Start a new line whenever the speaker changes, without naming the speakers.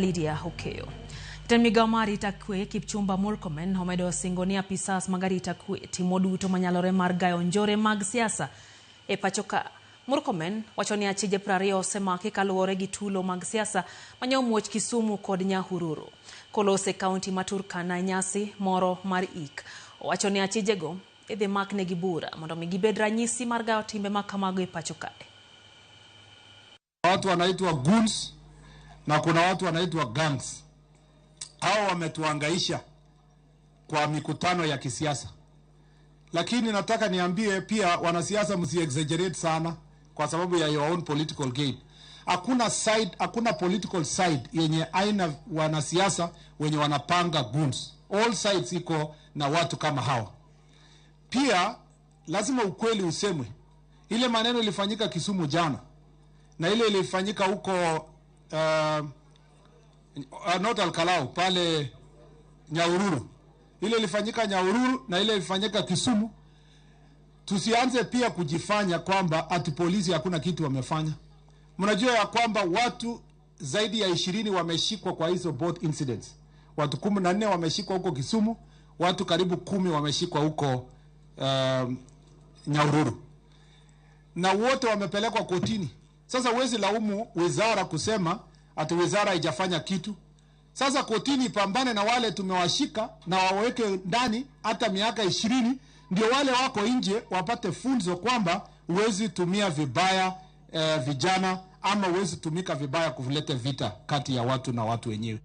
Lydia Okeyo. Jatend migao mar arita kwe Kipchumba Murkomen omedo singo ni apisas mag arita kwe timo duto manyalore mar gayo njore mag siasa e pacho ka. Murkomen wacho ni achije 20 osemaki kaluwore gi tulo mag siasa mane omuoch Kisumu kod Nyahururu. Kolose kaunti ma Turkana e nyasi moro mar ik. Owacho ni achijego idhi maknegi bura mondo mi gibed ranyisi mar gayo timbe ma kamago e pacho kae.
Watu wanaitwa goons na kuna watu wanaitwa gangs. Hao wametuangaisha kwa mikutano ya kisiasa, lakini nataka niambie pia wanasiasa, msi exaggerate sana kwa sababu ya your own political gain. Hakuna side, hakuna political side yenye aina wanasiasa wenye wanapanga goons. All sides iko na watu kama hawa. Pia lazima ukweli usemwe. Ile maneno ilifanyika Kisumu jana na ile ilifanyika huko not Olkalou pale Nyahururu, ile ilifanyika Nyahururu na ile ilifanyika Kisumu. Tusianze pia kujifanya kwamba ati polisi hakuna kitu wamefanya. Mnajua ya kwamba watu zaidi ya 20 wameshikwa kwa hizo both incidents. Watu 14 wameshikwa huko Kisumu, watu karibu 10 wameshikwa huko Nyahururu, na wote wamepelekwa kotini. Sasa huwezi laumu wizara kusema ati wizara haijafanya kitu. Sasa kotini ipambane na wale tumewashika na waweke ndani hata miaka 20, ndio wale wako nje wapate funzo kwamba huwezi tumia vibaya vijana ama huwezi tumika vibaya kuleta vita kati ya watu na watu wenyewe.